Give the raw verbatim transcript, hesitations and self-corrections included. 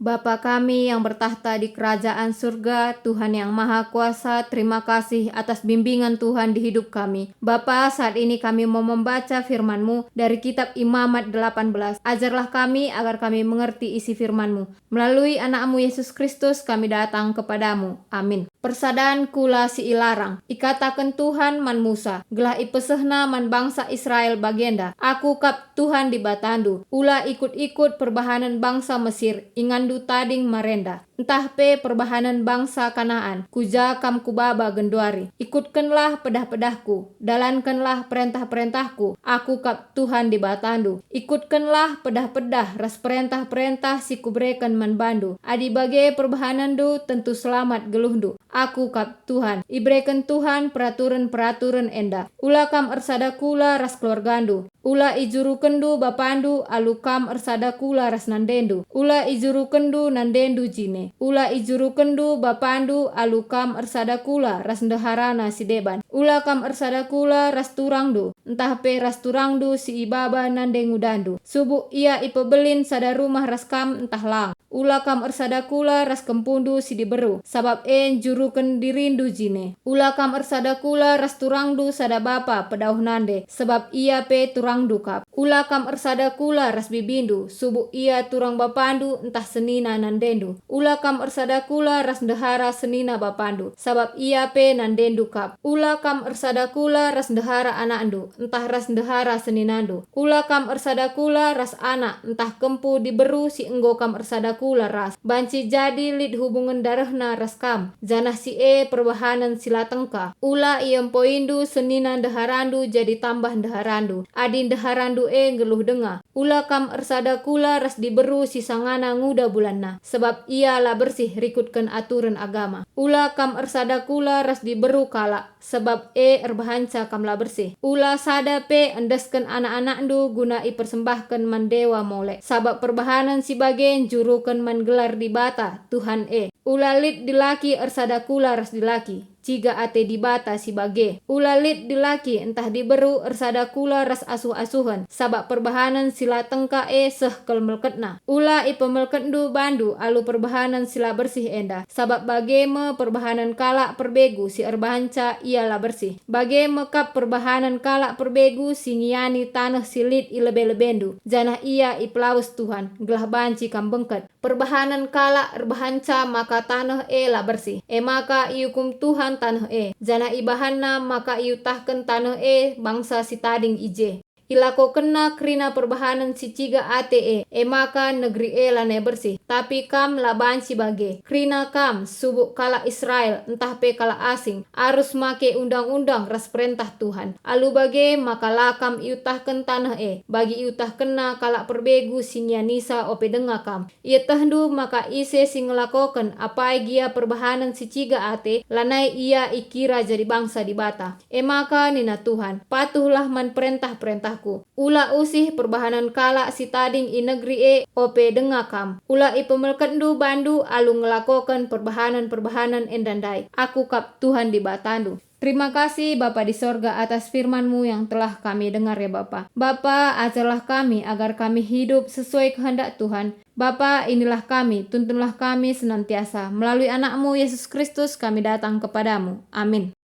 Bapa kami yang bertakhta di kerajaan surga, Tuhan yang Maha Kuasa, terima kasih atas bimbingan Tuhan di hidup kami. Bapa, saat ini kami mau membaca firman-Mu dari kitab Imamat delapan belas. Ajarlah kami agar kami mengerti isi firman-Mu. Melalui Anak-Mu Yesus Kristus kami datang kepada-Mu. Amin. Persadan kula si ilarang. Ikataken Tuhan man Musa, gelah ipesehna man bangsa Israel bagenda, "Aku kap Tuhan Dibatandu. Ula ikut-ikut perbahanen bangsa Mesir, inganndu tading marenda, ntah pe perbahanen bangsa Kanaan, ku ja kam kubaba genduari. Ikutkenlah pedah-pedahku, dalankenlah perentah-perentahku. Aku kap Tuhan Dibatandu. Ikutkenlah pedah-pedah ras perentah-perentah si kubereken man bandu. Adi bage perbahanenndu, tentu selamat geluhndu. Aku kap Tuhan." Ibereken Tuhan peraturen-peraturen enda. Ula kam ersada kula ras keluargandu. Ula ijurukenndu bapandu alu kam ersada kula ras nandendu. Ula ijurukenndu nandendu jine. Ula ijurukenndu bapandu alu kam ersada kula ras ndeharana si deban. Ula kam ersada kula ras turangndu, ntah pe ras turangndu si ibaba nande ngudandu, subuk ia ipebelin sada rumah ras kam ntah lang. Ula kam ersada kula ras kempundu si diberu, sabap e njuruken dirindu jine. Ula kam ersada kula ras turangndu sada bapa pedauh nande, sabap ia pe turangndu kap. Ula kam ersada kula ras bibindu, subuk ia turang bapandu ntah senina nandendu. Ula kam ersada kula ras ndehara senina bapandu, sabap ia pe nandendu kap. Ula kam ersada kula ras ndehara anakndu, ntah ras ndehara seninandu. Ula kam ersada kula ras anak ntah kempu diberu si enggo kam ersada kula ras. Banci jadi lit hubungen darehna ras kam, janah si e perbahanen si la tengka. Ula iempoindu senina ndeharandu jadi tambah ndeharandu, adi ndeharandu e nggeluh denga. Ula kam ersada kula ras diberu si sangana nguda bulanna, sabap ia la bersih rikutken aturen agama. Ula kam ersada kula ras diberu kalak, sabap e erbahanca kam la bersih. Ula sada pe endesken anak-anakndu guna ipersembahken man dewa Molek, sabap perbahanen si bage njuruken man gelar Dibata, Tuhan e. Ula lit dilaki ersada kula ras dilaki, ciga ate Dibata si bage. Ula lit dilaki ntah diberu ersada kula ras asuh-asuhen, sabap perbahanen si la tengka e seh kal melketna. Ula ipemelketndu bandu alu perbahanen si la bersih enda, sabap bage me perbahanen kalak perbegu si erbahanca ia la bersih. Bage me kap perbahanen kalak perbegu si ngiani taneh si lit i lebe-lebendu, janah ia ipelawes Tuhan, gelah banci kam bengket. Perbahanen kalak erbahanca maka taneh e la bersih, e maka iukum Tuhan taneh e, janah ibahanNa maka iutahken taneh e bangsa si tading i je. Ilakokenna kerina perbahanen si ciga ate e, e maka negeri e lanai bersih. Tapi kam la banci bage. Kerina kam, subuk kalak Israel, ntah pe kalak asing, arus make undang-undang ras perentah Tuhan. Alu bage maka la kam iutahken taneh e, bagi iutahkenna kalak perbegu si ngianisa ope denga kam. Ietehndu maka ise si ngelakoken apai gia perbahanen si ciga ate, lanai ia ikira jadi bangsa Dibata. E maka nina Tuhan, "Patuhlah man perentah-perentahKu. Ula usih perbahanen kalak si tading i negeri e ope denga kam. Ula ipemelketndu bandu alu ngelakoken perbahanen-perbahanen enda ndai. Aku kap Tuhan Dibatandu." Terima kasih, Bapa di sorga, atas firman-Mu yang telah kami dengar, ya Bapa. Bapa, ajarlah kami agar kami hidup sesuai kehendak Tuhan. Bapa, inilah kami, tuntunlah kami senantiasa. Melalui Anak-Mu, Yesus Kristus, kami datang kepada-Mu. Amin.